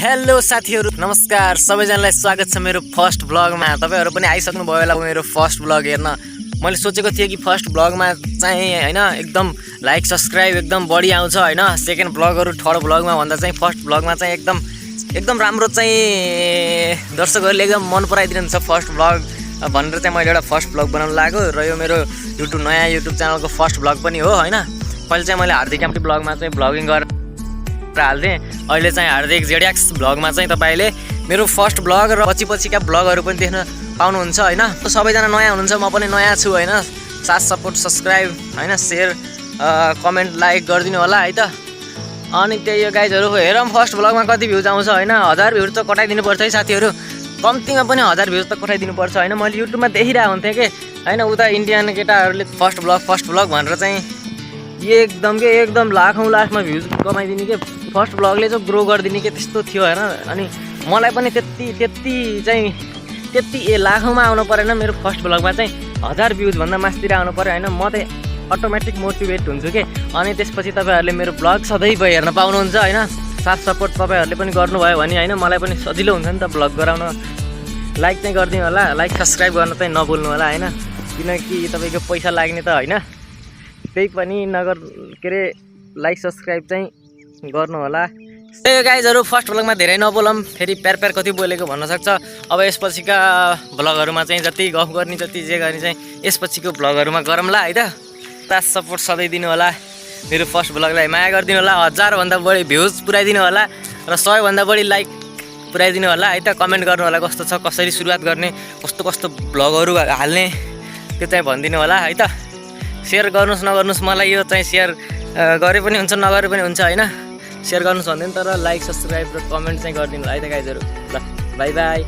Hello साथीहरु नमस्कार सबैजनालाई स्वागत छ मेरो फर्स्ट ब्लगमा। तपाईहरु पनि आइसक्नु भयो होला मेरो फर्स्ट ब्लग हेर्न। मैले सोचेको थिएँ कि फर्स्ट ब्लगमा चाहिँ हैन एकदम लाइक सब्स्क्राइब एकदम बढी आउँछ हैन। सेकेन्ड ब्लगहरु थर्ड ब्लगमा भन्दा चाहिँ फर्स्ट ब्लगमा चाहिँ एकदम राम्रो चाहिँ दर्शकहरुले एकदम मन पराइदिनुहुन्छ फर्स्ट ब्लग भनेर चाहिँ मैले एउटा फर्स्ट ब्लग बनाउन लागेको र यो मेरो नयाँ युट्युब च्यानलको फर्स्ट ब्लग पनि हो हैन। पहिले चाहिँ मैले हार्दिक एमटी ब्लगमा चाहिँ ब्लगिङ गरेर हाल्थेँ। अहिले चाहिँ हार्दिक जेडिएक्स ब्लगमा चाहिँ तपाईले मेरो फर्स्ट ब्लग र पछिका ब्लगहरु पनि देख्न पाउनुहुन्छ हैन। सबैजना नयाँ हुनुहुन्छ, म पनि नयाँ छु हैन। साथ सपोर्ट सब्स्क्राइब हैन सेयर कमेन्ट लाइक गरिदिनु होला है त। अनि त्यही हो गाइजहरु, हेरौँ फर्स्ट ब्लगमा कति भ्युज आउँछ हैन। 1000 भ्युज त कटाइदिनु पर्छ है साथीहरु, कम्तीमा पनि 1000 भ्युज त कटाइदिनु पर्छ हैन। मैले युट्युबमा देखिरहेको हुन्थेँ के हैन, उता इन्डियन केटाहरुले फर्स्ट ब्लग भनेर चाहिँ एकदम लाखौं भ्युज कमाइदिने के फर्स्ट ब्लगले चाहिँ ग्रो गरिदिने के त्यस्तो थियो हैन। अनि मलाई पनि त्यति लाखौंमा आउनु परेन, मेरो फर्स्ट ब्लगमा चाहिँ 1000 भ्युज भन्दा मास्तिर आउनु पर्यो हैन। म चाहिँ अटोमेटिक मोटिभेट हुन्छु के। अनि त्यसपछि तपाईहरुले मेरो ब्लग सधैँ हेर्न पाउनुहुन्छ हैन। साथ सपोर्ट तपाईहरुले पनि गर्नुभयो भने हैन मलाई पनि सजिलो हुन्छ नि त ब्लग गराउन। लाइक चाहिँ गरिदिनु होला, लाइक सब्स्क्राइब गर्न चाहिँ नभुल्नु होला हैन, किनकि तपाईको पैसा लाग्ने त हैन। त्यही पनि के रे लाइक सब्स्क्राइब चाहिँ गर्नु होला। त्यही गाइजहरु फर्स्ट ब्लगमा धेरै नबोलौँ, फेरि प्यार कति बोलेको भन्न सक्छ। अब यसपछिका ब्लगहरुमा चाहिँ जति गफ गर्ने जति जे गर्ने चाहिँ यसपछिको ब्लगहरुमा गरौँला है त। साथ सपोर्ट सधैँ दिनु होला, मेरो फर्स्ट ब्लगलाई माया गरिदिनु होला, 1000 भन्दा बढी भ्युज पुर्याइदिनु होला र 100 भन्दा बढी लाइक पुर्याइदिनु होला है त। कमेन्ट गर्नु होला कस्तो छ, कसरी सुरुवात गर्ने, कस्तो ब्लगहरु हाल्ने त्यो चाहिँ भनिदिनु होला है त। सेयर गर्नुस् नगर्नुस् मलाई यो चाहिँ सेयर गरे पनि हुन्छ नगरे पनि हुन्छ हैन। सेयर गर्नुस् भन्दैन तर लाइक सब्स्क्राइब र कमेन्ट चाहिँ गरिदिनु होला है त गाइजहरु। ल बाइ बाइ।